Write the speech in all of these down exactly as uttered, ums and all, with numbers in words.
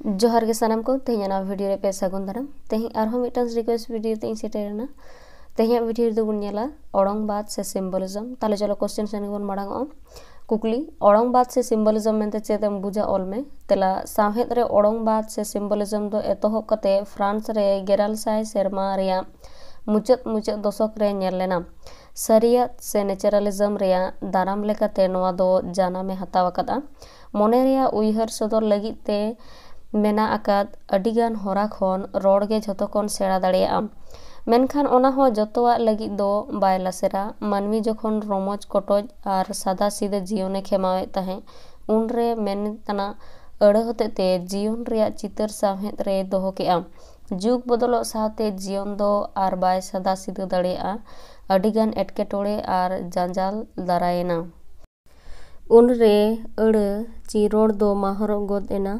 ᱡᱚᱦᱟᱨ ᱜᱮ ᱥᱟᱱᱟᱢ ᱠᱚ, ᱛᱮᱦᱮᱧ ᱟᱱᱟ ᱵᱷᱤᱰᱤᱭᱳ ᱨᱮ ᱯᱮ ᱥᱟᱹᱜᱩᱱ ᱫᱟᱨᱟᱢ᱾ ᱛᱮᱦᱮᱧ ᱟᱨᱦᱚᱸ ᱢᱤᱫᱴᱟᱝ ᱨᱤᱠᱣᱮᱥᱴ ᱵᱷᱤᱰᱤᱭᱳ ᱛᱮ ᱤᱧ ᱥᱮᱴᱮᱨ ᱮᱱᱟ᱾ ᱛᱮᱦᱮᱧᱟᱜ ᱵᱷᱤᱰᱤᱭᱳ ᱨᱮᱫᱚ ᱵᱚᱱ ᱧᱮᱞᱟ ᱚᱲᱚᱝ ᱵᱟᱫ ᱥᱮ ᱥᱤᱢᱵᱚᱞᱤᱡᱚᱢ᱾ ᱛᱟᱦᱞᱮ ᱪᱚᱞᱚ ᱠᱚᱥᱪᱮᱱ ᱥᱮᱱ ᱜᱮᱵᱚᱱ ᱢᱟᱲᱟᱝᱚᱜᱼᱟ᱾ ᱠᱩᱠᱞᱤ, ᱚᱲᱚᱝ ᱵᱟᱫ ᱥᱮ ᱥᱤᱢᱵᱚᱞᱤᱡᱚᱢ ᱢᱮᱱᱛᱮ ᱪᱮᱫ ᱮᱢ ᱵᱩᱡᱟ? ᱚᱞ ᱢᱮ᱾ ᱛᱮᱞᱟ, ᱥᱟᱶᱦᱮᱫ ᱨᱮ ᱚᱲᱚᱝ ᱵᱟᱫ ᱥᱮ ᱥᱤᱢᱵᱚᱞᱤᱡᱚᱢ ᱫᱚ ᱮᱛᱚᱦᱚᱵ ᱠᱟᱛᱮ ᱯᱷᱨᱟᱱᱥ ᱨᱮ ᱜᱮᱨᱟᱞ ᱥᱟᱭ ᱥᱮᱨᱢᱟ ᱨᱮᱭᱟᱜ ᱢᱩᱪᱟᱹᱫ ᱢᱩᱪᱟᱹᱫ ᱫᱚᱥᱚᱠ ᱨᱮ ᱧᱮᱞ ᱞᱮᱱᱟ᱾ ᱥᱟᱹᱨᱤᱭᱟᱜ ᱥᱮ ᱱᱮᱪᱟᱨᱟᱞᱤᱡᱚᱢ ᱨᱮᱭᱟᱜ ᱫᱟᱨᱟᱢ ᱞᱮᱠᱟᱛᱮ ᱱᱚᱣᱟ ᱫᱚ ᱡᱟᱱᱟᱢ ᱮ ᱦᱟᱛᱟᱣ ᱟᱠᱟᱫᱼᱟ᱾ ᱢᱚᱱᱮ ᱨᱮᱭᱟᱜ ᱩᱭᱦᱟᱹᱨ ᱥᱚᱫᱚᱨ ᱞᱟᱹᱜᱤᱫ ᱛᱮ ᱢᱮᱱᱟᱜ ᱟᱠᱟᱫ ᱟᱹᱰᱤᱜᱟᱱ ᱦᱚᱨᱟ ᱠᱷᱚᱱ ᱨᱚᱲ ᱜᱮ ᱡᱷᱚᱛᱚ ᱠᱷᱚᱱ ᱥᱮᱬᱟ ᱫᱟᱲᱮᱭᱟᱜᱼᱟ᱾ ᱢᱮᱱᱠᱷᱟᱱ ᱚᱱᱟ ᱦᱚᱸ ᱡᱚᱛᱚᱣᱟᱜ ᱞᱟᱹᱜᱤᱫ ᱫᱚ ᱵᱟᱭ ᱞᱟᱥᱮᱨᱟ᱾ ᱢᱟᱹᱱᱢᱤ ᱡᱚᱠᱷᱚᱱ ᱨᱚᱢᱚᱡᱽ ᱠᱚᱴᱚᱡ ᱟᱨ ᱥᱟᱫᱟ ᱥᱤᱫᱟᱹ ᱡᱤᱭᱚᱱᱮ ᱠᱷᱮᱢᱟᱣᱮᱫ ᱛᱟᱦᱮᱸᱫ, ᱩᱱᱨᱮ ᱢᱮᱱᱮᱫ ᱟᱱᱟᱜ ᱟᱹᱲᱟᱹ ᱦᱚᱛᱮᱛᱮ ᱡᱤᱭᱚᱱ ᱨᱮᱭᱟᱜ ᱪᱤᱛᱟᱹᱨ ᱥᱟᱶᱦᱮᱫ ᱨᱮᱭ ᱫᱚᱦᱚ ᱠᱮᱫᱼᱟ᱾ ᱡᱩᱜᱽ ᱵᱚᱫᱚᱞᱚᱜ ᱥᱟᱶᱛᱮ ᱡᱤᱭᱚᱱ ᱫᱚ ᱟᱨ ᱵᱟᱭ ᱥᱟᱫᱟ ᱥᱤᱫᱟᱹ ᱫᱟᱲᱮᱭᱟᱜᱼᱟ᱾ ᱟᱹᱰᱤᱜᱟᱱ ᱮᱴᱠᱮᱴᱚᱬᱮ ᱟᱨ ᱡᱟᱸᱡᱟᱞ ᱫᱟᱨᱟᱭᱮᱱᱟ᱾ ᱩᱱᱨᱮ ᱟᱹᱲᱟᱹ ᱪᱤ ᱨᱚᱲ ᱫᱚ ᱢᱟᱦᱚᱨᱚᱜ ᱜᱚᱫ ᱮᱱᱟ᱾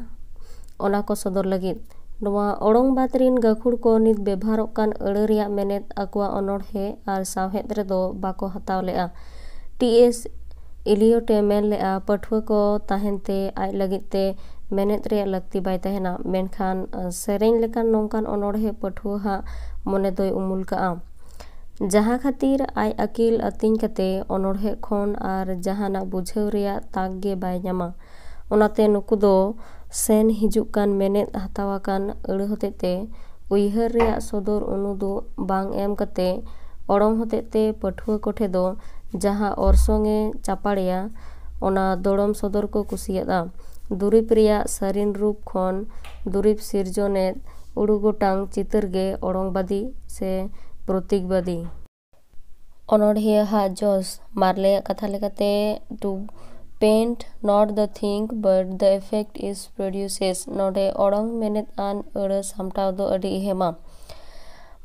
ᱚᱱᱟ ᱠᱚ ᱥᱚᱫᱚᱨ ᱞᱟᱹᱜᱤᱫ ᱱᱚᱣᱟ ᱚᱲᱚᱝ ᱵᱟᱫ ᱨᱤᱱ ᱜᱟᱹᱠᱷᱩᱲ ᱠᱚ ᱱᱤᱛ ᱵᱮᱵᱷᱟᱨᱚᱜ ᱠᱟᱱ ᱟᱹᱲᱟᱹ ᱨᱮᱭᱟᱜ ᱢᱮᱱᱮᱫ ᱟᱠᱚᱣᱟᱜ ᱚᱱᱚᱬᱦᱮ ᱟᱨ ᱥᱟᱶᱦᱮᱫ ᱨᱮᱫᱚ ᱵᱟᱠᱚ ᱦᱟᱛᱟᱣ ᱞᱮᱫᱼᱟ᱾ ᱴᱤ ᱮᱥ ᱤᱞᱤᱭᱚᱴ ᱮ ᱢᱮᱱ ᱞᱮᱫᱼᱟ, ᱯᱟᱹᱴᱷᱩᱣᱟᱹ ᱠᱚ ᱛᱟᱦᱮᱱ ᱛᱮ ᱟᱡ ᱞᱟᱹᱜᱤᱫ ᱛᱮ ᱢᱮᱱᱮᱫ ᱨᱮᱭᱟᱜ ᱞᱟᱹᱠᱛᱤ ᱵᱟᱭ ᱛᱟᱦᱮᱱᱟ, ᱢᱮᱱᱠᱷᱟᱱ ᱥᱮᱨᱮᱧ ᱞᱮᱠᱟᱱ ᱱᱚᱝᱠᱟᱱ ᱚᱱᱚᱬᱦᱮ ᱯᱟᱹᱴᱷᱩᱣᱟᱹ ᱦᱟᱜ ᱢᱚᱱᱮ ᱫᱚᱭ ᱩᱢᱩᱞ ᱠᱟᱜᱼᱟ᱾ ᱡᱟᱦᱟᱸ ᱠᱷᱟᱹᱛᱤᱨ ᱟᱡ ᱟᱹᱠᱤᱞ ᱟᱹᱛᱤᱧ ᱠᱟᱛᱮ ᱚᱱᱚᱬᱦᱮ ᱠᱷᱚᱱ ᱟᱨ ᱡᱟᱦᱟᱱᱟᱜ ᱵᱩᱡᱷᱟᱹᱣ ᱨᱮᱭᱟᱜ ᱛᱟᱠ ᱜᱮ ᱵᱟᱭ ᱧᱟᱢᱟ᱾ ᱚᱱᱟᱛᱮ ᱱᱩᱠᱩ ᱫᱚ ᱥᱮᱱ ᱦᱤᱡᱩᱜ ᱠᱟᱱ ᱢᱮᱱᱮᱫ ᱦᱟᱛᱟᱣ ᱟᱠᱟᱱ ᱟᱹᱲᱟᱹ ᱦᱚᱛᱮᱛᱮ ᱩᱭᱦᱟᱹᱨ ᱨᱮᱭᱟᱜ ᱥᱚᱫᱚᱨ ᱩᱱᱩᱫᱩᱜ ᱵᱟᱝ ᱮᱢ ᱠᱟᱛᱮ ᱚᱲᱚᱝ ᱦᱚᱛᱮᱛᱮ ᱯᱟᱹᱴᱷᱩᱣᱟᱹ ᱠᱚᱴᱷᱮ ᱫᱚ ᱡᱟᱦᱟᱸ ᱚᱨᱥᱚᱝ ᱮ ᱪᱟᱯᱟᱲᱮᱭᱟ, ᱚᱱᱟ ᱫᱚᱲᱚᱢ ᱥᱚᱫᱚᱨ ᱠᱚ ᱠᱩᱥᱤᱭᱟᱫᱼᱟ᱾ ᱫᱩᱨᱤᱵ ᱨᱮᱭᱟᱜ ᱥᱟᱹᱨᱤᱱ ᱨᱩᱯ ᱠᱷᱚᱱ ᱫᱩᱨᱤᱵ ᱥᱤᱨᱡᱚᱱᱮᱫ ᱩᱲᱩ ᱜᱚᱴᱟᱝ ᱪᱤᱛᱟᱹᱨ ᱜᱮ ᱚᱲᱚᱝᱵᱟᱫᱤ ᱥᱮ ᱯᱨᱚᱛᱤᱠᱵᱟᱫᱤ᱾ ᱚᱱᱚᱬᱦᱤᱭᱟᱹ ᱦᱟᱜ ᱡᱚᱥ ᱢᱟᱨᱞᱮᱭᱟᱜ ᱠᱟᱛᱷᱟ ᱞᱮᱠᱟᱛᱮ, "To paint not the thing but the effect is produces", ᱱᱚᱰᱮ ᱚᱲᱚᱝ ᱢᱮᱱᱮᱫ ᱟᱱ ᱟᱹᱲᱟᱹ ᱥᱟᱢᱴᱟᱣ ᱫᱚ ᱟᱹᱰᱤ ᱮᱦᱮᱢᱟ᱾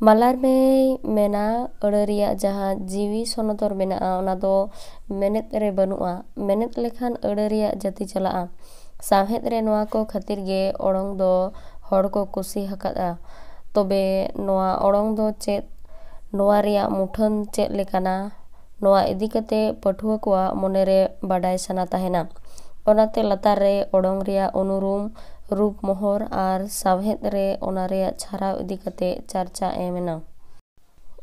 ᱢᱟᱞᱟᱨᱢᱮᱭ ᱢᱮᱱᱟ, ᱟᱹᱲᱟᱹ ᱨᱮᱭᱟᱜ ᱡᱟᱦᱟᱸ ᱡᱤᱣᱤ ᱥᱚᱱᱚᱫᱚᱨ ᱢᱮᱱᱟᱜᱼᱟ, ᱚᱱᱟ ᱫᱚ ᱢᱮᱱᱮᱫ ᱨᱮ ᱵᱟᱹᱱᱩᱜᱼᱟ᱾ ᱢᱮᱱᱮᱫ ᱞᱮᱠᱷᱟᱱ ᱟᱹᱲᱟᱹ ᱨᱮᱭᱟᱜ ᱡᱟᱹᱛᱤ ᱪᱟᱞᱟᱜᱼᱟ᱾ ᱥᱟᱶᱦᱮᱫ ᱨᱮ ᱱᱚᱣᱟ ᱠᱚ ᱠᱷᱟᱹᱛᱤᱨ ᱜᱮ ᱚᱲᱚᱝ ᱫᱚ ᱦᱚᱲ ᱠᱚ ᱠᱩᱥᱤ ᱟᱠᱟᱫᱼᱟ᱾ ᱛᱚᱵᱮ ᱱᱚᱣᱟ ᱚᱲᱚᱝ ᱫᱚ ᱪᱮᱫ? ᱱᱚᱣᱟ ᱨᱮᱭᱟᱜ ᱢᱩᱴᱷᱟᱹᱱ ᱪᱮᱫ ᱞᱮᱠᱟᱱᱟ? ᱱᱚᱣᱟ ᱤᱫᱤ ᱠᱟᱛᱮ ᱯᱟᱹᱴᱷᱩᱣᱟᱹ ᱠᱚᱣᱟᱜ ᱢᱚᱱᱮᱨᱮ ᱵᱟᱰᱟᱭ ᱥᱟᱱᱟ ᱛᱟᱦᱮᱱᱟ᱾ ᱚᱱᱟᱛᱮ ᱞᱟᱛᱟᱨ ᱨᱮ ᱚᱲᱚᱝ ᱨᱮᱭᱟᱜ ᱩᱱᱩᱨᱩᱢ, ᱨᱩᱯ ᱢᱚᱦᱚᱨ ᱟᱨ ᱥᱟᱶᱦᱮᱫ ᱨᱮ ᱚᱱᱟ ᱨᱮᱭᱟᱜ ᱪᱷᱟᱨᱟᱣ ᱤᱫᱤ ᱠᱟᱛᱮ ᱪᱟᱨᱪᱟ ᱮᱢ ᱮᱱᱟ᱾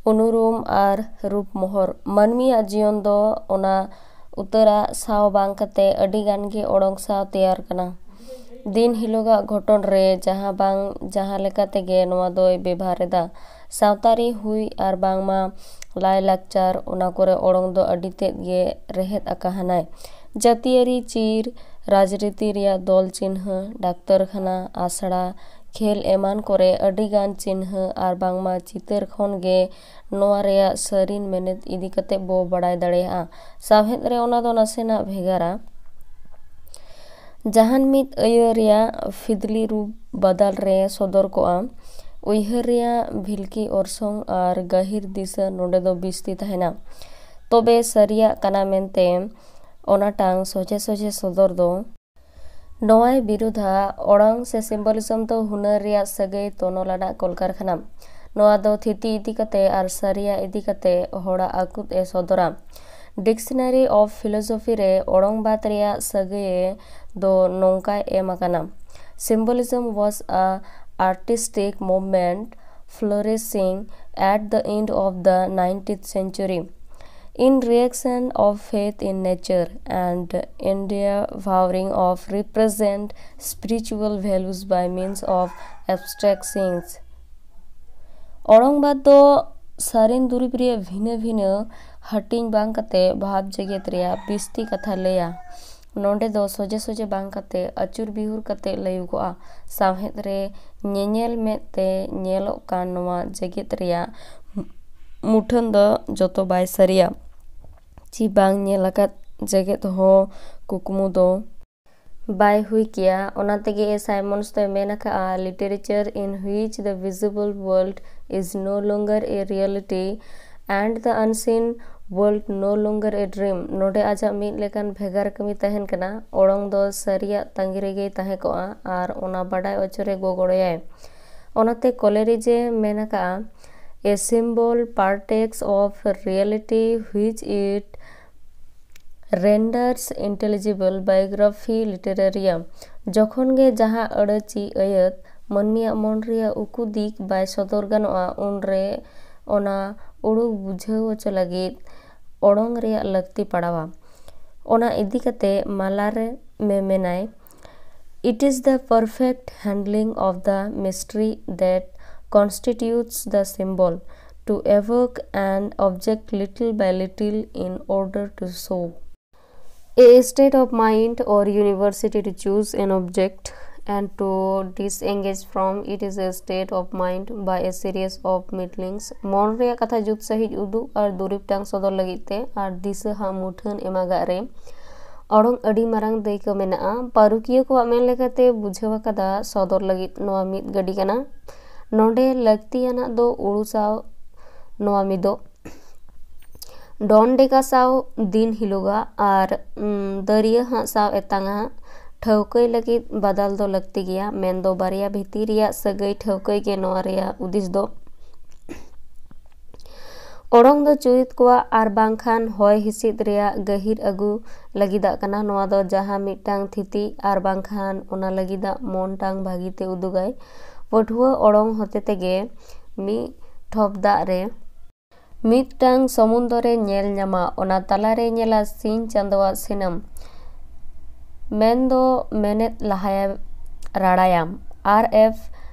ᱩᱱᱩᱨᱩᱢ ᱟᱨ ᱨᱩᱯ ᱢᱚᱦᱚᱨ᱾ ᱢᱟᱹᱱᱢᱤᱭᱟᱜ ᱡᱤᱭᱚᱱ ᱫᱚ ᱚᱱᱟ ᱩᱛᱟᱹᱨᱟᱜ ᱥᱟᱶ ᱵᱟᱝ ᱠᱟᱛᱮ ᱟᱹᱰᱤ ᱜᱟᱱ ᱜᱮ ᱚᱲᱚᱝ ᱥᱟᱶ ᱛᱮᱭᱟᱨ ᱠᱟᱱᱟ᱾ ᱫᱤᱱ ᱦᱤᱞᱳᱜᱟᱜ ᱜᱷᱚᱴᱚᱱ ᱨᱮ ᱡᱟᱦᱟᱸ ᱵᱟᱝ ᱡᱟᱦᱟᱸ ᱞᱮᱠᱟ ᱛᱮᱜᱮ ᱱᱚᱣᱟ ᱫᱚᱭ ᱵᱮᱵᱷᱟᱨ ᱮᱫᱟ᱾ ᱥᱟᱶᱛᱟᱨᱤ ᱦᱩᱭ ᱟᱨ ᱵᱟᱝᱢᱟ ᱞᱟᱭᱼᱞᱟᱠᱪᱟᱨ, ᱚᱱᱟ ᱠᱚᱨᱮ ᱚᱲᱚᱝ ᱫᱚ ᱟᱹᱰᱤ ᱛᱮᱫ ᱜᱮ ᱨᱮᱦᱮᱫ ᱟᱠᱟᱦᱟᱱᱟᱭ᱾ ᱡᱟᱹᱛᱤᱭᱟᱹᱨᱤ ᱪᱤᱨ, ᱨᱟᱡᱽᱱᱤᱛᱤ ᱨᱮᱭᱟᱜ ᱫᱚᱞ ᱪᱤᱱᱦᱟᱹ, ᱰᱟᱠᱛᱚᱨ ᱠᱷᱟᱱᱟ, ᱟᱥᱲᱟ, ᱠᱷᱮᱞ ᱮᱢᱟᱱ ᱠᱚᱨᱮ ᱟᱹᱰᱤ ᱜᱟᱱ ᱪᱤᱱᱦᱟᱹ ᱟᱨ ᱵᱟᱝᱢᱟ ᱪᱤᱛᱟᱹᱨ ᱠᱷᱚᱱ ᱜᱮ ᱱᱚᱣᱟ ᱨᱮᱭᱟᱜ ᱥᱟᱹᱨᱤᱱ ᱢᱮᱱᱮᱛ ᱤᱫᱤ ᱠᱟᱛᱮ ᱵᱚ ᱵᱟᱲᱟᱭ ᱫᱟᱲᱮᱭᱟᱜᱼᱟ᱾ ᱥᱟᱶᱦᱮᱫ ᱨᱮ ᱚᱱᱟ ᱫᱚ ᱱᱟᱥᱮᱱᱟᱜ ᱵᱷᱮᱜᱟᱨᱟ᱾ ᱡᱟᱦᱟᱱ ᱢᱤᱫ ᱟᱹᱭᱟᱹ ᱨᱮᱭᱟᱜ ᱯᱷᱤᱫᱽᱞᱤ ᱨᱩᱯ ᱵᱟᱫᱟᱞ ᱨᱮ ᱥᱚᱫᱚᱨ ᱠᱚᱜᱼᱟ᱾ ᱩᱭᱦᱟᱹᱨ ᱨᱮᱭᱟᱜ ᱵᱷᱤᱞᱠᱤ ᱚᱨᱥᱚᱝ ᱟᱨ ᱜᱟᱹᱦᱤᱨ ᱫᱤᱥᱟᱹ ᱱᱚᱰᱮ ᱫᱚ ᱵᱤᱥᱛᱤ ᱛᱟᱦᱮᱱᱟ᱾ ᱛᱚᱵᱮ ᱥᱟᱹᱨᱤᱭᱟᱜ ᱠᱟᱱᱟ ᱢᱮᱱᱛᱮ ᱚᱱᱟᱴᱟᱝ ᱥᱚᱡᱷᱮ ᱥᱚᱡᱷᱮ ᱥᱚᱫᱚᱨ ᱫᱚ ᱱᱚᱣᱟᱭ ᱵᱤᱨᱩᱫᱷᱟ᱾ ᱚᱲᱚᱝ ᱥᱮ symbolism ᱫᱚ ᱦᱩᱱᱟᱹᱨ ᱨᱮᱭᱟᱜ ᱥᱟᱹᱜᱟᱹᱭ ᱛᱚᱱᱚᱞ ᱟᱱᱟᱜ ᱠᱚᱞᱠᱟᱨᱠᱷᱟᱱᱟ᱾ ᱱᱚᱣᱟ ᱫᱚ ᱛᱷᱤᱛᱤ ᱤᱫᱤ ᱠᱟᱛᱮ ᱟᱨ ᱥᱟᱹᱨᱤᱭᱟᱜ ᱤᱫᱤ ᱠᱟᱛᱮ ᱦᱚᱲᱟᱜ ᱟᱹᱠᱩᱛ ᱮ ᱥᱚᱫᱚᱨᱟ᱾ Dictionary of Philosophy ᱨᱮ ᱚᱲᱚᱝᱵᱟᱫ ᱨᱮᱭᱟᱜ ᱥᱟᱹᱜᱟᱹᱭ ᱫᱚ ᱱᱚᱝᱠᱟᱭ ᱮᱢ ᱟᱠᱟᱱᱟ: Symbolism was a artistic movement flourishing at the end of the nineteenth century in reaction of faith in nature and endeavoring of represent spiritual values by means of abstractions. ᱚᱲᱚᱝᱵᱟᱫ ᱫᱚ ᱥᱟᱨᱮᱱ ᱫᱩᱨᱤᱵ ᱨᱮᱭᱟᱜ ᱵᱷᱤᱱᱟᱹ ᱵᱷᱤᱱᱟᱹ ᱦᱟᱹᱴᱤᱧ ᱵᱟᱝ ᱠᱟᱛᱮ ᱵᱷᱟᱵᱽ ᱡᱮᱜᱮᱛ ᱨᱮᱭᱟᱜ ᱵᱤᱥᱛᱤ ᱠᱟᱛᱷᱟ ᱞᱟᱹᱭᱟ᱾ ᱱᱚᱰᱮ ᱫᱚ ᱥᱚᱡᱷᱮ ᱥᱚᱡᱷᱮ ᱵᱟᱝ ᱠᱟᱛᱮ ᱟᱹᱪᱩᱨ ᱵᱤᱦᱩᱨ ᱠᱟᱛᱮ ᱞᱟᱹᱭᱩᱜᱚᱜᱼᱟ᱾ ᱥᱟᱶᱦᱮᱫ ᱨᱮ ᱧᱮᱧᱮᱞ ᱢᱮᱫ ᱛᱮ ᱧᱮᱞᱚᱜ ᱠᱟᱱ ᱱᱚᱣᱟ ᱡᱮᱜᱮᱛ ᱨᱮᱭᱟᱜ ᱢᱩᱴᱷᱟᱹᱱ ᱫᱚ ᱡᱚᱛᱚ ᱵᱟᱭ ᱥᱟᱹᱨᱤᱭᱟ᱾ ᱪᱤ ᱵᱟᱝ ᱧᱮᱞ ᱟᱠᱟᱫ ᱡᱮᱜᱮᱛ ᱦᱚᱸ ᱠᱩᱠᱢᱩ ᱫᱚ ᱵᱟᱭ ᱦᱩᱭ ᱠᱮᱭᱟ᱾ ᱚᱱᱟ ᱛᱮᱜᱮ ᱮ ᱥᱟᱭᱢᱚᱱᱥ ᱫᱚᱭ ᱢᱮᱱ ᱟᱠᱟᱫᱼᱟ, "Literature in which the visible world is no longer a reality and the unseen world no longer a dream." ᱱᱚᱰᱮ ᱟᱡᱟᱜ ᱢᱤᱫ ᱞᱮᱠᱟᱱ ᱵᱷᱮᱜᱟᱨ ᱠᱟᱹᱢᱤ ᱛᱟᱦᱮᱱ ᱠᱟᱱᱟ᱾ ᱚᱲᱚᱝ ᱫᱚ ᱥᱟᱹᱨᱤᱭᱟᱜ ᱛᱟᱺᱜᱤ ᱨᱮᱜᱮᱭ ᱛᱟᱦᱮᱸ ᱠᱚᱜᱼᱟ ᱟᱨ ᱚᱱᱟ ᱵᱟᱰᱟᱭ ᱚᱪᱚ ᱨᱮ ᱜᱚᱜᱚᱲᱚᱭᱟᱭ᱾ ᱚᱱᱟᱛᱮ ᱠᱚᱞᱮᱨᱤᱡᱮ ᱢᱮᱱ ᱟᱠᱟᱫᱼᱟ, "A symbol partakes of reality which it renders intelligible biography literarium. ᱡᱚᱠᱷᱚᱱ ᱜᱮ ᱡᱟᱦᱟᱸ ᱟᱹᱲᱟᱹ ᱪᱤ ᱟᱹᱭᱟᱹᱛ ᱢᱟᱹᱱᱢᱤᱭᱟᱜ ᱢᱚᱱ ᱨᱮᱭᱟᱜ ᱩᱠᱩ ᱫᱤᱠ ᱵᱟᱭ ᱥᱚᱫᱚᱨ ᱜᱟᱱᱚᱜᱼᱟ, ᱩᱱᱨᱮ ᱚᱱᱟ ᱩᱲᱩᱠ ᱵᱩᱡᱷᱟᱹᱣ ᱦᱚᱪᱚ ᱞᱟᱹᱜᱤᱫ ᱚᱲᱚᱝ ᱨᱮᱭᱟᱜ ᱞᱟᱹᱠᱛᱤ ᱯᱟᱲᱟᱣᱟ᱾ ᱚᱱᱟ ᱤᱫᱤ ᱠᱟᱛᱮ ᱢᱟᱞᱟᱨᱮ ᱢᱮ ᱢᱮᱱᱟᱭ, It is the perfect handling of the mystery that constitutes the symbol, to evoke an object little by little in order to show. A state of mind or university to choose an object and to disengage from it is a state of mind by a series of middlings. ᱢᱚᱱ ᱨᱮᱭᱟᱜ ᱠᱟᱛᱷᱟ ᱡᱩᱛ ᱥᱟᱺᱦᱤᱡ ᱩᱫᱩᱜ ᱟᱨ ᱫᱩᱨᱤᱵ ᱴᱟᱝ ᱥᱚᱫᱚᱨ ᱞᱟᱹᱜᱤᱫ ᱛᱮ ᱟᱨ ᱫᱤᱥᱟᱹ ᱦᱟᱸᱜ ᱢᱩᱴᱷᱟᱹᱱ ᱮᱢᱟᱜᱟᱜ ᱨᱮ ᱚᱲᱚᱝ ᱟᱹᱰᱤ ᱢᱟᱨᱟᱝ ᱫᱟᱹᱭᱠᱟᱹ ᱢᱮᱱᱟᱜᱼᱟ᱾ ᱯᱟᱹᱨᱩᱠᱷᱤᱭᱟᱹ ᱠᱚᱣᱟᱜ ᱢᱮᱱ ᱞᱮᱠᱟᱛᱮ ᱵᱩᱡᱷᱟᱹᱣ ᱟᱠᱟᱫᱟ ᱥᱚᱫᱚᱨ ᱞᱟᱹᱜᱤᱫ ᱱᱚᱣᱟ ᱢᱤᱫ ᱜᱟᱹᱰᱤ ᱠᱟᱱᱟ᱾ ᱱᱚᱰᱮ ᱞᱟᱹᱠᱛᱤᱭᱟᱱᱟᱜ ᱫᱚ ᱩᱲᱩ ᱥᱟᱶ ᱱᱚᱣᱟ ᱢᱤᱫᱚᱜ, ᱰᱚᱱ ᱰᱮᱠᱟ ᱥᱟᱶ ᱫᱤᱱ ᱦᱤᱞᱳᱜᱟᱜ ᱟᱨ, ᱩᱢ, ᱫᱟᱹᱨᱭᱟᱹ ᱦᱟᱸᱜ ᱥᱟᱶ ᱮᱛᱟᱝ ᱟᱜ ᱴᱷᱟᱹᱣᱠᱟᱹᱭ ᱞᱟᱹᱜᱤᱫ ᱵᱟᱫᱟᱞ ᱫᱚ ᱞᱟᱹᱠᱛᱤ ᱜᱮᱭᱟ, ᱢᱮᱱᱫᱚ ᱵᱟᱨᱭᱟ ᱵᱷᱤᱛᱤᱨ ᱨᱮᱭᱟᱜ ᱥᱟᱹᱜᱟᱹᱭ ᱴᱷᱟᱹᱣᱠᱟᱹᱭ ᱜᱮ ᱱᱚᱣᱟ ᱨᱮᱭᱟᱜ ᱩᱫᱤᱥ ᱫᱚ᱾ ᱚᱲᱚᱝ ᱫᱚ ᱪᱩᱨᱤᱛ ᱠᱚᱣᱟᱜ ᱟᱨ ᱵᱟᱝᱠᱷᱟᱱ ᱦᱚᱭ ᱦᱤᱸᱥᱤᱫ ᱨᱮᱭᱟᱜ ᱜᱟᱹᱦᱤᱨ ᱟᱹᱜᱩ ᱞᱟᱹᱜᱤᱫᱟᱜ ᱠᱟᱱᱟ᱾ ᱱᱚᱣᱟ ᱫᱚ ᱡᱟᱦᱟᱸ ᱢᱤᱫᱴᱟᱝ ᱛᱷᱤᱛᱤ ᱟᱨ ᱵᱟᱝᱠᱷᱟᱱ ᱚᱱᱟ ᱞᱟᱹᱜᱤᱫᱟᱜ ᱢᱚᱱ ᱴᱟᱝ ᱵᱷᱟᱹᱜᱤ ᱛᱮ ᱩᱫᱩᱜᱟᱭ᱾ ᱯᱟᱹᱴᱷᱩᱣᱟᱹ ᱚᱲᱚᱝ ᱦᱚᱛᱮ ᱛᱮᱜᱮ ᱢᱤᱫ ᱴᱷᱚᱯ ᱫᱟᱜ ᱨᱮ ᱢᱤᱫᱴᱟᱝ ᱥᱚᱢᱩᱱᱫᱚᱨ ᱮ ᱧᱮᱞ ᱧᱟᱢᱟ, ᱚᱱᱟ ᱛᱟᱞᱟᱨᱮ ᱧᱮᱞᱟ ᱥᱤᱧ ᱪᱟᱸᱫᱚᱣᱟᱜ ᱥᱤᱱᱟᱹᱢ, ᱢᱮᱱᱫᱚ ᱢᱮᱱᱮᱫ ᱞᱟᱦᱟᱭᱟ ᱨᱟᱲᱟᱭᱟᱢ᱾ R F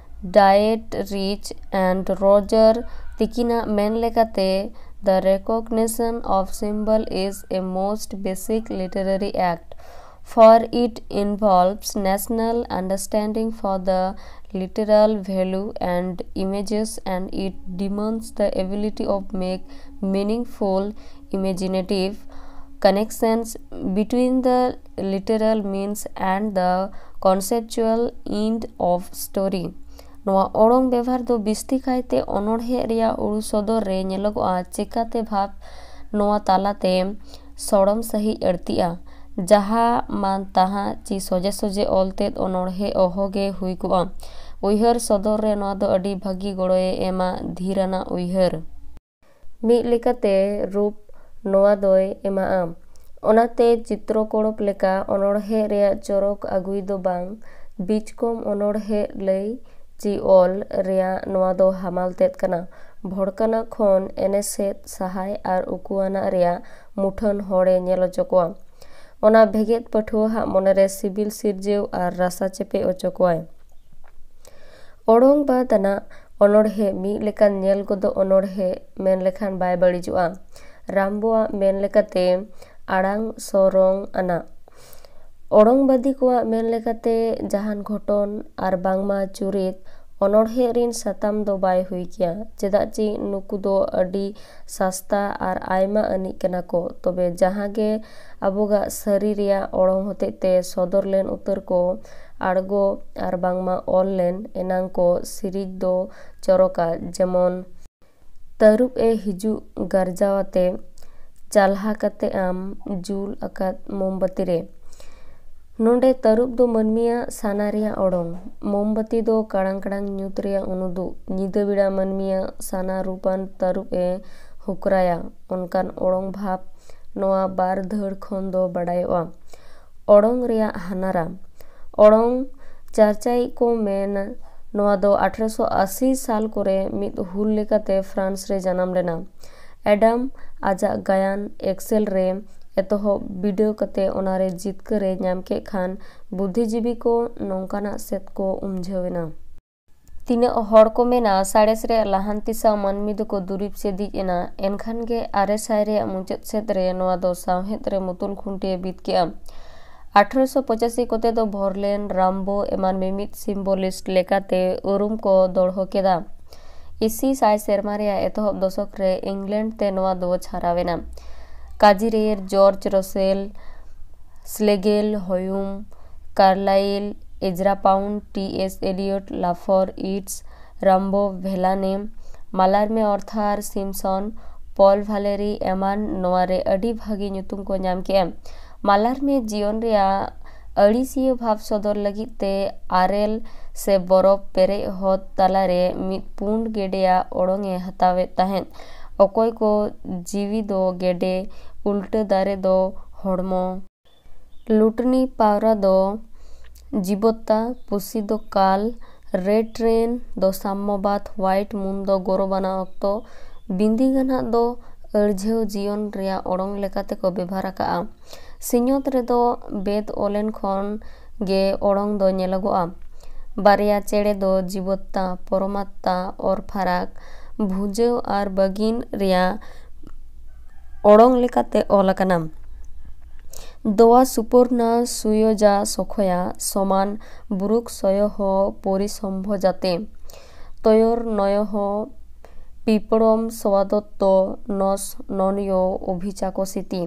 Dietrich and Roger ᱛᱤᱠᱤᱱᱟᱜ ᱢᱮᱱ ᱞᱮᱠᱟᱛᱮ, the recognition of symbol is a most basic literary act, for it involves national understanding for the literal value and images, and it demands the ability of make meaningful imaginative connections between the literal means and the conceptual end of story. ᱱᱚᱣᱟ ᱚᱲᱚᱝ ᱵᱮᱵᱷᱟᱨ ᱫᱚ ᱵᱤᱥᱛᱤ ᱠᱟᱭᱛᱮ ᱚᱱᱚᱬᱦᱮ ᱨᱮᱭᱟᱜ ᱩᱲᱩ ᱥᱚᱫᱚᱨ ᱨᱮ ᱧᱮᱞᱚᱜᱚᱜᱼᱟ, ᱪᱮᱠᱟᱛᱮ ᱵᱷᱟᱵᱽ ᱱᱚᱣᱟ ᱛᱟᱞᱟᱛᱮ ᱥᱚᱲᱚᱢ ᱥᱟᱹᱦᱤᱡ ᱟᱹᱲᱛᱤᱜᱼᱟ, ᱡᱟᱦᱟᱸ ᱢᱟᱱ ᱛᱟᱦᱟᱸ ᱪᱤ ᱥᱚᱡᱷᱮ ᱥᱚᱡᱷᱮ ᱚᱞ ᱛᱮᱫ ᱚᱱᱚᱬᱦᱮ ᱚᱦᱚ ᱜᱮ ᱦᱩᱭ ᱠᱚᱜᱼᱟ᱾ ᱩᱭᱦᱟᱹᱨ ᱥᱚᱫᱚᱨ ᱨᱮ ᱱᱚᱣᱟ ᱫᱚ ᱟᱹᱰᱤ ᱵᱷᱟᱹᱜᱤ ᱜᱚᱲᱚᱭ ᱮᱢᱟ, ᱫᱷᱤᱨ ᱟᱱᱟᱜ ᱩᱭᱦᱟᱹᱨ᱾ ᱢᱤᱫ ᱞᱮᱠᱟᱛᱮ ᱨᱩᱯ ᱱᱚᱣᱟ ᱫᱚᱭ ᱮᱢᱟᱜᱼᱟ᱾ ᱚᱱᱟᱛᱮ ᱪᱤᱛᱨᱚᱠᱚᱲᱚᱯ ᱞᱮᱠᱟ ᱚᱱᱚᱬᱦᱮ ᱨᱮᱭᱟᱜ ᱪᱚᱨᱚᱠ ᱟᱹᱜᱩᱭ ᱫᱚ ᱵᱟᱝ, ᱵᱤᱪᱠᱚᱢ ᱚᱱᱚᱬᱦᱮ ᱞᱟᱹᱭ ᱪᱤ ᱚᱞ ᱨᱮᱭᱟᱜ ᱱᱚᱣᱟ ᱫᱚ ᱦᱟᱢᱟᱞ ᱛᱮᱫ ᱠᱟᱱᱟ᱾ ᱵᱷᱚᱲᱠᱟᱱᱟ ᱠᱷᱚᱱ ᱮᱱᱮᱥᱮᱫ ᱥᱟᱦᱟᱭ ᱟᱨ ᱩᱠᱩᱣᱟᱱᱟᱜ ᱨᱮᱭᱟᱜ ᱢᱩᱴᱷᱟᱹᱱ ᱦᱚᱲᱮ ᱧᱮᱞ ᱚᱪᱚ ᱠᱚᱣᱟ᱾ ᱚᱱᱟ ᱵᱷᱮᱜᱮᱫ ᱯᱟᱹᱴᱷᱩᱣᱟᱹ ᱦᱟᱜ ᱢᱚᱱᱮᱨᱮ ᱥᱤᱵᱤᱞ ᱥᱤᱨᱡᱟᱹᱣ ᱟᱨ ᱨᱟᱥᱟ ᱪᱮᱯᱮᱡ ᱚᱪᱚ ᱠᱚᱣᱟᱭ᱾ ᱚᱲᱚᱝ ᱵᱟᱫ ᱟᱱᱟᱜ ᱚᱱᱚᱬᱦᱮ ᱢᱤᱫ ᱞᱮᱠᱟᱱ ᱧᱮᱞ ᱜᱚᱫᱚᱜ ᱚᱱᱚᱬᱦᱮ ᱢᱮᱱ ᱞᱮᱠᱷᱟᱱ ᱵᱟᱭ ᱵᱟᱹᱲᱤᱡᱚᱜᱼᱟ᱾ ᱨᱟᱢᱵᱚᱣᱟᱜ ᱢᱮᱱ ᱞᱮᱠᱟᱛᱮ ᱟᱲᱟᱝ ᱥᱚᱨᱚᱝ ᱟᱱᱟᱜ᱾ ᱚᱲᱚᱝᱵᱟᱫᱤ ᱠᱚᱣᱟᱜ ᱢᱮᱱ ᱞᱮᱠᱟᱛᱮ ᱡᱟᱦᱟᱱ ᱜᱷᱚᱴᱚᱱ ᱟᱨ ᱵᱟᱝᱢᱟ ᱪᱩᱨᱤᱛ ᱚᱱᱚᱬᱦᱮ ᱨᱤᱱ ᱥᱟᱛᱟᱢ ᱫᱚ ᱵᱟᱭ ᱦᱩᱭ ᱠᱮᱭᱟ, ᱪᱮᱫᱟᱜ ᱪᱮ ᱱᱩᱠᱩ ᱫᱚ ᱟᱹᱰᱤ ᱥᱟᱥᱛᱟ ᱟᱨ ᱟᱭᱢᱟ ᱟᱹᱱᱤᱡ ᱠᱟᱱᱟ ᱠᱚ᱾ ᱛᱚᱵᱮ ᱡᱟᱦᱟᱸ ᱜᱮ ᱟᱵᱚᱜᱟᱜ ᱥᱟᱹᱨᱤ ᱨᱮᱭᱟᱜ ᱚᱲᱚᱝ ᱦᱚᱛᱮᱡ ᱛᱮ ᱥᱚᱫᱚᱨ ᱞᱮᱱ ᱩᱛᱟᱹᱨ ᱠᱚ ᱟᱲᱜᱚ ᱟᱨ ᱵᱟᱝᱢᱟ ᱚᱞ ᱞᱮᱱ ᱮᱱᱟᱝ ᱠᱚ ᱥᱤᱨᱤᱡᱽ ᱫᱚ ᱪᱚᱨᱚᱠᱟ, ᱡᱮᱢᱚᱱ ᱛᱟᱹᱨᱩᱵ ᱮ ᱦᱤᱡᱩᱜ ᱜᱟᱨᱡᱟᱣ ᱟᱛᱮ ᱪᱟᱞᱦᱟ ᱠᱟᱛᱮ ᱟᱢ ᱡᱩᱞ ᱟᱠᱟᱫ ᱢᱳᱢᱵᱟᱛᱤ ᱨᱮ᱾ ᱱᱚᱰᱮ ᱛᱟᱹᱨᱩᱵ ᱫᱚ ᱢᱟᱹᱱᱢᱤᱭᱟᱜ ᱥᱟᱱᱟ ᱨᱮᱭᱟᱜ ᱚᱲᱚᱝ᱾ ᱢᱳᱢᱵᱟᱛᱤ ᱫᱚ ᱠᱟᱲᱟᱝ ᱠᱟᱲᱟᱝ ᱧᱩᱛ ᱨᱮᱭᱟᱜ ᱩᱱᱩᱫᱩᱜ᱾ ᱧᱤᱫᱟᱹ ᱵᱮᱲᱟ ᱢᱟᱹᱱᱢᱤᱭᱟᱜ ᱥᱟᱱᱟ ᱨᱩᱯᱟᱱ ᱛᱟᱹᱨᱩᱵ ᱮ ᱦᱩᱠᱨᱟᱭᱟ᱾ ᱚᱱᱠᱟᱱ ᱚᱲᱚᱝ ᱵᱷᱟᱵᱽ ᱱᱚᱣᱟ ᱵᱟᱨ ᱫᱷᱟᱹᱲ ᱠᱷᱚᱱ ᱫᱚ ᱵᱟᱰᱟᱭᱚᱜᱼᱟ᱾ ᱚᱲᱚᱝ ᱨᱮᱭᱟᱜ ᱦᱟᱱᱟᱨᱟ᱾ ᱚᱲᱚᱝ ᱪᱟᱨᱪᱟᱭᱤᱡ ᱠᱚ ᱢᱮᱱ, ᱱᱚᱣᱟ ᱫᱚ ᱟᱴᱷᱨᱚᱥᱚ ᱟᱥᱤ ᱥᱟᱞ ᱠᱚᱨᱮ ᱢᱤᱫ ᱦᱩᱞ ᱞᱮᱠᱟᱛᱮ ᱯᱷᱨᱟᱱᱥ ᱨᱮ ᱡᱟᱱᱟᱢ ᱞᱮᱱᱟ᱾ ᱮᱰᱟᱢ ᱟᱡᱟᱜ ᱜᱟᱭᱟᱱ ᱮᱠᱥᱮᱞ ᱨᱮ ᱮᱛᱚᱦᱚᱵ ᱵᱤᱰᱟᱹᱣ ᱠᱟᱛᱮ ᱚᱱᱟᱨᱮ ᱡᱤᱛᱠᱟᱹᱨ ᱮ ᱧᱟᱢ ᱠᱮᱫ ᱠᱷᱟᱱ, ᱵᱩᱫᱽᱫᱷᱤᱡᱤᱵᱤ ᱠᱚ ᱱᱚᱝᱠᱟᱱᱟᱜ ᱥᱮᱫ ᱠᱚ ᱩᱢᱡᱷᱟᱹᱣ ᱮᱱᱟ᱾ ᱛᱤᱱᱟᱹᱜ ᱦᱚᱲ ᱠᱚ ᱢᱮᱱᱟ, ᱥᱟᱬᱮᱥ ᱨᱮᱭᱟᱜ ᱞᱟᱦᱟᱱᱛᱤ ᱥᱟᱶ ᱢᱟᱹᱱᱢᱤ ᱫᱚᱠᱚ ᱫᱩᱨᱤᱵ ᱥᱮ ᱫᱤᱡ ᱮᱱᱟ, ᱮᱱᱠᱷᱟᱱ ᱜᱮ ᱟᱨᱮ ᱥᱟᱭ ᱨᱮᱭᱟᱜ ᱢᱩᱪᱟᱹᱫ ᱥᱮᱫ ᱨᱮ ᱱᱚᱣᱟ ᱫᱚ ᱥᱟᱶᱦᱮᱫ ᱨᱮ ᱢᱩᱛᱩᱞ ᱠᱷᱩᱱᱴᱤ ᱮ ᱵᱤᱫ ᱠᱮᱫᱼᱟ᱾ ᱟᱴᱷᱨᱚᱥᱚ ᱯᱚᱸᱪᱟᱥᱤ ᱠᱚᱛᱮ ᱫᱚ ᱵᱷᱚᱨᱞᱮᱱ, ᱨᱟᱢᱵᱳ ᱮᱢᱟᱱ ᱢᱤᱢᱤᱫ ᱥᱤᱢᱵᱚᱞᱤᱥᱴ ᱞᱮᱠᱟᱛᱮ ᱩᱨᱩᱢ ᱠᱚ ᱫᱚᱲᱦᱚ ᱠᱮᱫᱟ᱾ ᱤᱥᱤ ᱥᱟᱭ ᱥᱮᱨᱢᱟ ᱨᱮᱭᱟᱜ ᱮᱛᱚᱦᱚᱵ ᱫᱚᱥᱚᱠ ᱨᱮ ᱤᱝᱞᱮᱱᱰ ᱛᱮ ᱱᱚᱣᱟ ᱫᱚ ᱪᱷᱟᱨᱟᱣ ᱮᱱᱟ᱾ ᱠᱟᱡᱤᱨᱮᱨ, ᱡᱚᱨᱡ ᱨᱚᱥᱮᱞ, ᱥᱞᱮᱜᱮᱞ, ᱦᱚᱭᱩᱢ, ᱠᱟᱨᱞᱟᱭᱤᱞ, ᱮᱡᱨᱟ ᱯᱟᱣᱩᱱᱰ, ᱴᱤ ᱮᱥ ᱮᱞᱤᱭᱚᱴ, ᱞᱟᱯᱷᱚᱨ, ᱤᱴᱥ, ᱨᱟᱢᱵᱳ, ᱵᱷᱮᱞᱟᱱᱮ, ᱢᱟᱞᱟᱨᱢᱮ ᱚᱨᱛᱷᱟᱨ, ᱥᱤᱢᱥᱚᱱ, ᱯᱚᱞ ᱵᱷᱟᱞᱮᱨᱤ ᱮᱢᱟᱱ ᱱᱚᱣᱟ ᱨᱮ ᱟᱹᱰᱤ ᱵᱷᱟᱹᱜᱤ ᱧᱩᱛᱩᱢ ᱠᱚ ᱧᱟᱢ ᱠᱮᱫᱼᱟ᱾ ᱢᱟᱞᱟᱨᱢᱮ ᱡᱤᱭᱚᱱ ᱨᱮᱭᱟᱜ ᱟᱹᱲᱤᱥᱤᱭᱟᱹ ᱵᱷᱟᱵᱽ ᱥᱚᱫᱚᱨ ᱞᱟᱹᱜᱤᱫ ᱛᱮ ᱟᱨᱮᱞ ᱥᱮ ᱵᱚᱨᱚᱯ ᱯᱮᱨᱮᱡ ᱦᱚᱫ ᱛᱟᱞᱟᱨᱮ ᱢᱤᱫ ᱯᱩᱸᱰ ᱜᱮᱰᱮᱭᱟᱜ ᱚᱲᱚᱝ ᱮ ᱦᱟᱛᱟᱣᱮᱫ ᱛᱟᱦᱮᱸᱫ᱾ ᱚᱠᱚᱭ ᱠᱚ ᱡᱤᱣᱤ ᱫᱚ ᱜᱮᱰᱮ, ᱩᱞᱴᱟᱹ ᱫᱟᱨᱮ ᱫᱚ ᱦᱚᱲᱢᱚ᱾ ᱞᱩᱴᱱᱤ ᱯᱟᱣᱨᱟ ᱫᱚ ᱡᱤᱵᱚᱛᱛᱟ, ᱯᱩᱥᱤ ᱫᱚ ᱠᱟᱞ, ᱨᱮᱰ ᱨᱮᱱ ᱫᱚ ᱥᱟᱢᱢᱚᱵᱟᱫ, ᱦᱳᱣᱟᱭᱤᱴ ᱢᱩᱱ ᱫᱚ ᱜᱚᱨᱚᱵᱟᱱᱟ ᱚᱠᱛᱚ, ᱵᱤᱸᱫᱤ ᱜᱟᱱᱟᱜ ᱫᱚ ᱟᱹᱲᱡᱷᱟᱹᱣ ᱡᱤᱭᱚᱱ ᱨᱮᱭᱟᱜ ᱚᱲᱚᱝ ᱞᱮᱠᱟᱛᱮ ᱠᱚ ᱵᱮᱵᱷᱟᱨ ᱟᱠᱟᱫᱼᱟ᱾ ᱥᱤᱧᱚᱛ ᱨᱮᱫᱚ ᱵᱮᱫ ᱚᱞᱮᱱ ᱠᱷᱚᱱ ᱜᱮ ᱚᱲᱚᱝ ᱫᱚ ᱧᱮᱞᱚᱜᱚᱜᱼᱟ᱾ ᱵᱟᱨᱭᱟ ᱪᱮᱬᱮ ᱫᱚ ᱡᱤᱵᱚᱛᱛᱟ, ᱯᱚᱨᱚᱢᱟᱛᱛᱟ, ᱚᱨ ᱯᱷᱟᱨᱟᱠ, ᱵᱷᱩᱡᱟᱹᱣ ᱟᱨ ᱵᱟᱹᱜᱤᱱ ᱨᱮᱭᱟᱜ ᱚᱲᱚᱝ ᱞᱮᱠᱟᱛᱮ ᱚᱞ ᱟᱠᱟᱱᱟ᱾ ᱫᱚᱣᱟ ᱥᱩᱯᱚᱨᱱᱟ ᱥᱩᱭᱚᱡᱟ ᱥᱚᱠᱷᱚᱭᱟ ᱥᱚᱢᱟᱱ ᱵᱩᱨᱩᱠ ᱥᱚᱭᱚᱦᱚ ᱯᱚᱨᱤᱥᱚᱢᱵᱷᱚ ᱡᱟᱛᱮ ᱛᱚᱭᱚᱨ ᱱᱚᱭᱚᱦᱚ ᱯᱤᱯᱲᱚᱢ ᱥᱚᱣᱟᱫᱚᱛᱛᱚ ᱱᱚᱥ ᱱᱚᱱᱭᱚ ᱚᱵᱷᱤᱪᱟᱠᱚ ᱥᱤᱛᱤ᱾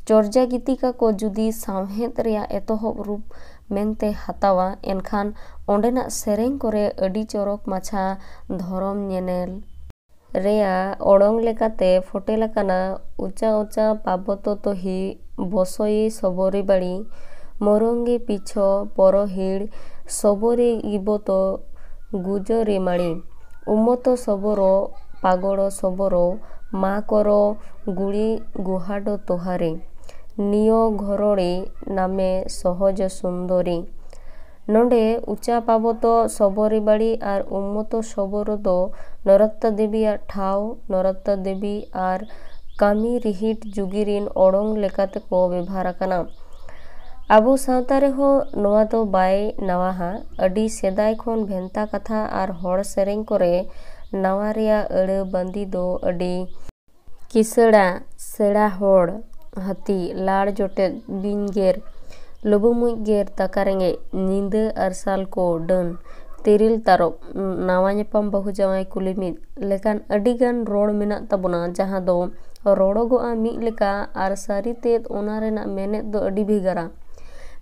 ᱪᱚᱨᱡᱟ ᱜᱤᱛᱤᱠᱟ ᱠᱚ ᱡᱩᱫᱤ ᱥᱟᱶᱦᱮᱫ ᱨᱮᱭᱟᱜ ᱮᱛᱚᱦᱚᱵ ᱨᱩᱯ ᱢᱮᱱᱛᱮ ᱦᱟᱛᱟᱣᱟ, ᱮᱱᱠᱷᱟᱱ ᱚᱸᱰᱮᱱᱟᱜ ᱥᱮᱨᱮᱧ ᱠᱚᱨᱮ ᱟᱹᱰᱤ ᱪᱚᱨᱚᱠ ᱢᱟᱪᱷᱟ ᱫᱷᱚᱨᱚᱢ ᱧᱮᱱᱮᱞ ᱨᱮᱭᱟᱜ ᱚᱲᱚᱝ ᱞᱮᱠᱟᱛᱮ ᱯᱷᱚᱴᱮᱞ ᱟᱠᱟᱱᱟ᱾ ᱩᱪᱟ ᱩᱪᱟ ᱯᱟᱵᱚᱛᱚ ᱛᱚᱦᱤ ᱵᱚᱥᱚᱭᱤ ᱥᱚᱵᱚᱨᱤ ᱵᱟᱲᱤ ᱢᱚᱨᱚᱝᱜᱤ ᱯᱤᱪᱷᱚ ᱯᱚᱨᱚᱦᱤᱲ ᱥᱚᱵᱚᱨᱤ ᱜᱤᱵᱚᱛᱚ ᱜᱩᱡᱚᱨᱤ ᱢᱟᱲᱤ ᱩᱢᱚᱛᱚ ᱥᱚᱵᱚᱨᱚ ᱯᱟᱜᱚᱲᱚ ᱥᱚᱵᱚᱨᱚ ᱢᱟ ᱠᱚᱨᱚ ᱜᱩᱲᱤ ᱜᱩᱦᱟᱰᱚ ᱛᱚᱦᱟᱨᱤ ᱱᱤᱭᱚ ᱜᱷᱚᱨᱚᱲᱤ ᱱᱟᱢᱮ ᱥᱚᱦᱚᱡᱚ ᱥᱩᱱᱫᱚᱨᱤ᱾ ᱱᱚᱰᱮ ᱩᱪᱟ ᱯᱟᱵᱚᱛᱚ ᱥᱚᱵᱚᱨᱤ ᱵᱟᱲᱤ ᱟᱨ ᱩᱢᱢᱚᱛᱚ ᱥᱚᱵᱚᱨᱚ ᱫᱚ ᱱᱚᱨᱚᱛᱛᱟ ᱫᱮᱵᱤᱭᱟᱜ ᱴᱷᱟᱶ, ᱱᱚᱨᱚᱛᱛᱟ ᱫᱮᱵᱤ ᱟᱨ ᱠᱟᱹᱢᱤ ᱨᱤᱦᱤᱴ ᱡᱩᱜᱤ ᱨᱤᱱ ᱚᱲᱚᱝ ᱞᱮᱠᱟᱛᱮ ᱠᱚ ᱵᱮᱵᱷᱟᱨ ᱟᱠᱟᱱᱟ᱾ ᱟᱵᱚ ᱥᱟᱶᱛᱟ ᱨᱮᱦᱚᱸ ᱱᱚᱣᱟ ᱫᱚ ᱵᱟᱭ ᱱᱟᱣᱟᱦᱟ᱾ ᱟᱹᱰᱤ ᱥᱮᱫᱟᱭ ᱠᱷᱚᱱ ᱵᱷᱮᱱᱛᱟ ᱠᱟᱛᱷᱟ ᱟᱨ ᱦᱚᱲ ᱥᱮᱨᱮᱧ ᱠᱚᱨᱮ ᱱᱟᱣᱟ ᱨᱮᱭᱟᱜ ᱟᱹᱲᱟᱹ ᱵᱟᱸᱫᱤ ᱫᱚ ᱟᱹᱰᱤ ᱠᱤᱥᱟᱹᱲᱟ, ᱥᱮᱬᱟ ᱦᱚᱲ, ᱦᱟᱹᱛᱤ, ᱞᱟᱲ ᱡᱚᱴᱮᱫ, ᱵᱤᱧ ᱜᱮᱨ, ᱞᱩᱵᱩᱜ ᱢᱩᱡ ᱜᱮᱨ, ᱫᱟᱠᱟ ᱨᱮᱸᱜᱮᱡ, ᱧᱤᱫᱟᱹ ᱟᱨᱥᱟᱞ ᱠᱚ ᱰᱟᱹᱱ, ᱛᱤᱨᱤᱞ ᱛᱟᱨᱚᱵ, ᱱᱟᱣᱟ ᱧᱟᱯᱟᱢ ᱵᱟᱹᱦᱩ ᱡᱟᱶᱟᱭ ᱠᱩᱞᱤ ᱢᱤᱫ ᱞᱮᱠᱟᱱ ᱟᱹᱰᱤ ᱜᱟᱱ ᱨᱚᱲ ᱢᱮᱱᱟᱜ ᱛᱟᱵᱚᱱᱟ, ᱡᱟᱦᱟᱸ ᱫᱚ ᱨᱚᱲᱚᱜᱚᱜᱼᱟ ᱢᱤᱫ ᱞᱮᱠᱟ ᱟᱨ ᱥᱟᱹᱨᱤ ᱛᱮᱫ ᱚᱱᱟ ᱨᱮᱱᱟᱜ ᱢᱮᱱᱮᱫ ᱫᱚ ᱟᱹᱰᱤ ᱵᱷᱮᱜᱟᱨᱟ᱾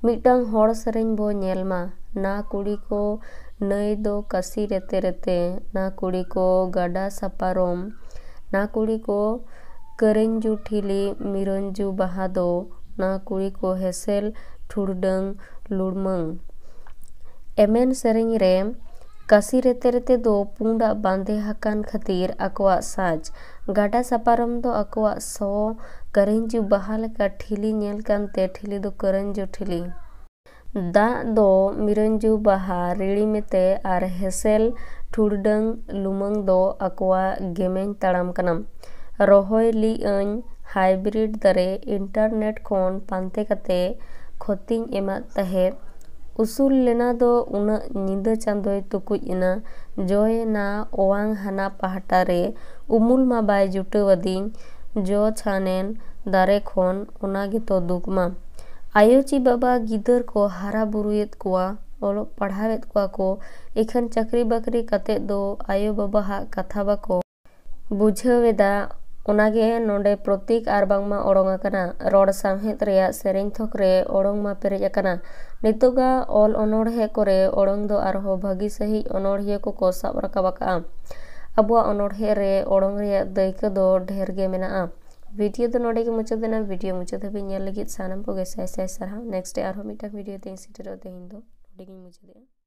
ᱢᱤᱫᱴᱟᱝ ᱦᱚᱲ ᱥᱮᱨᱮᱧ ᱵᱚ ᱧᱮᱞ ᱢᱟ᱾ ᱱᱟ ᱠᱩᱲᱤ ᱠᱚ ᱱᱟᱹᱭ ᱫᱚ ᱠᱟᱥᱤ ᱨᱮᱛᱮ ᱨᱮᱛᱮ, ᱱᱟ ᱠᱩᱲᱤ ᱠᱚ ᱜᱟᱰᱟ ᱥᱟᱯᱟᱨᱚᱢ, ᱱᱟ ᱠᱩᱲᱤ ᱠᱚ ᱠᱟᱹᱨᱟᱹᱧᱡᱩ ᱴᱷᱤᱞᱤ ᱢᱤᱨᱚᱧᱡᱩ ᱵᱟᱦᱟ ᱫᱚ, ᱱᱟ ᱠᱩᱲᱤ ᱠᱚ ᱦᱮᱥᱮᱞ ᱴᱷᱩᱲᱰᱟᱹᱝ ᱞᱩᱲᱢᱟᱹᱝ᱾ ᱮᱢᱮᱱ ᱥᱮᱨᱮᱧ ᱨᱮ ᱠᱟᱥᱤ ᱨᱮᱛᱮ ᱨᱮᱛᱮ ᱫᱚ ᱯᱩᱸᱰᱟᱜ ᱵᱟᱸᱫᱮ ᱟᱠᱟᱱ ᱠᱷᱟᱹᱛᱤᱨ ᱟᱠᱚᱣᱟᱜ ᱥᱟᱡᱽ, ᱜᱟᱰᱟ ᱥᱟᱯᱟᱨᱚᱢ ᱫᱚ ᱟᱠᱚᱣᱟᱜ ᱥᱚ ᱠᱟᱹᱨᱟᱹᱧᱡᱩ ᱵᱟᱦᱟ ᱞᱮᱠᱟ ᱴᱷᱤᱞᱤ ᱧᱮᱞ ᱠᱟᱱᱛᱮ ᱴᱷᱤᱞᱤ ᱫᱚ ᱠᱟᱹᱨᱟᱹᱧᱡᱩ ᱴᱷᱤᱞᱤ᱾ ᱫᱟᱜ ᱫᱚ ᱢᱤᱨᱟᱹᱧᱡᱩ ᱵᱟᱦᱟ ᱨᱤᱲᱤ ᱢᱮᱛᱮ ᱟᱨ ᱦᱮᱸᱥᱮᱞ ᱴᱷᱩᱲᱰᱟᱹᱝ ᱞᱩᱢᱟᱹᱝ ᱫᱚ ᱟᱠᱚᱣᱟᱜ ᱜᱮᱢᱮᱧ ᱛᱟᱲᱟᱢ ᱠᱟᱱᱟ᱾ ᱨᱚᱦᱚᱭ ᱞᱤᱜ ᱟᱹᱧ ᱦᱟᱭᱵᱨᱤᱰ ᱫᱟᱨᱮ ᱤᱱᱴᱟᱨᱱᱮᱴ ᱠᱷᱚᱱ ᱯᱟᱱᱛᱮ ᱠᱟᱛᱮ ᱠᱷᱚᱛᱤᱧ ᱮᱢᱟᱫ ᱛᱟᱦᱮᱸᱫ᱾ ᱩᱥᱩᱞ ᱞᱮᱱᱟ ᱫᱚ ᱩᱱᱟᱹᱜ ᱧᱤᱫᱟᱹ ᱪᱟᱸᱫᱚᱭ ᱛᱩᱠᱩᱡ ᱮᱱᱟ᱾ ᱡᱚᱭᱮᱱᱟ ᱚᱣᱟᱝ ᱦᱟᱱᱟ ᱯᱟᱦᱴᱟ ᱨᱮ ᱩᱢᱩᱞ ᱢᱟ ᱵᱟᱭ ᱡᱩᱴᱟᱹᱣ ᱟᱹᱫᱤᱧ᱾ ᱡᱚ ᱪᱷᱟᱱᱮᱱ ᱫᱟᱨᱮ ᱠᱷᱚᱱ ᱚᱱᱟ ᱜᱮᱛᱚ ᱫᱩᱠ ᱢᱟ᱾ ᱟᱭᱳ ᱪᱤ ᱵᱟᱵᱟ ᱜᱤᱫᱟᱹᱨ ᱠᱚ ᱦᱟᱨᱟ ᱵᱩᱨᱩᱭᱮᱫ ᱠᱚᱣᱟ, ᱚᱞᱚᱜ ᱯᱟᱲᱦᱟᱣᱮᱫ ᱠᱚᱣᱟ ᱠᱚ, ᱮᱠᱷᱟᱱ ᱪᱟᱹᱠᱨᱤ ᱵᱟᱹᱠᱨᱤ ᱠᱟᱛᱮᱫ ᱫᱚ ᱟᱭᱳ ᱵᱟᱵᱟᱣᱟᱜ ᱠᱟᱛᱷᱟ ᱵᱟᱠᱚ ᱵᱩᱡᱷᱟᱹᱣ ᱮᱫᱟ᱾ ᱚᱱᱟᱜᱮ ᱱᱚᱰᱮ ᱯᱨᱚᱛᱤᱠ ᱟᱨ ᱵᱟᱝᱢᱟ ᱚᱲᱚᱝ ᱟᱠᱟᱱᱟ᱾ ᱨᱚᱲ ᱥᱟᱶᱦᱮᱫ ᱨᱮᱭᱟᱜ ᱥᱮᱨᱮᱧ ᱛᱷᱚᱠ ᱨᱮ ᱚᱲᱚᱝ ᱢᱟ ᱯᱮᱨᱮᱡ ᱟᱠᱟᱱᱟ᱾ ᱱᱤᱛᱚᱜᱟᱜ ᱚᱞ ᱚᱱᱚᱬᱦᱮ ᱠᱚᱨᱮ ᱚᱲᱚᱝ ᱫᱚ ᱟᱨᱦᱚᱸ ᱵᱷᱟᱹᱜᱤ ᱥᱟᱹᱦᱤᱡ ᱚᱱᱚᱬᱦᱤᱭᱟᱹ ᱠᱚᱠᱚ ᱥᱟᱵ ᱨᱟᱠᱟᱵ ᱟᱠᱟᱫᱼᱟ᱾ ᱟᱵᱚᱣᱟᱜ ᱚᱱᱚᱬᱦᱮ ᱨᱮ ᱚᱲᱚᱝ ᱨᱮᱭᱟᱜ ᱫᱟᱹᱭᱠᱟᱹ ᱫᱚ ᱰᱷᱮᱨ ᱜᱮ ᱢᱮᱱᱟᱜᱼᱟ᱾ ᱵᱷᱤᱰᱤᱭᱳ ᱫᱚ ᱱᱚᱰᱮ ᱜᱮ ᱢᱩᱪᱟᱹᱫ ᱮᱱᱟ᱾ ᱵᱷᱤᱰᱤᱭᱳ ᱢᱩᱪᱟᱹᱫ ᱫᱷᱟᱹᱵᱤᱡ ᱧᱮᱞ ᱞᱟᱹᱜᱤᱫ ᱥᱟᱱᱟᱢ ᱠᱚᱜᱮ ᱥᱟᱭ ᱥᱟᱭ ᱥᱟᱨᱦᱟᱣ᱾ ᱱᱮᱠᱥᱴ ᱨᱮ ᱟᱨᱦᱚᱸ ᱢᱤᱫᱴᱟᱝ ᱵᱷᱤᱰᱤᱭᱳ ᱛᱮᱧ ᱥᱮᱴᱮᱨᱚᱜᱼᱟ᱾ ᱛᱮᱦᱮᱧ ᱫᱚ ᱱᱚᱰᱮ ᱜᱤᱧ ᱢᱩᱪᱟᱹᱫᱮᱜᱼᱟ᱾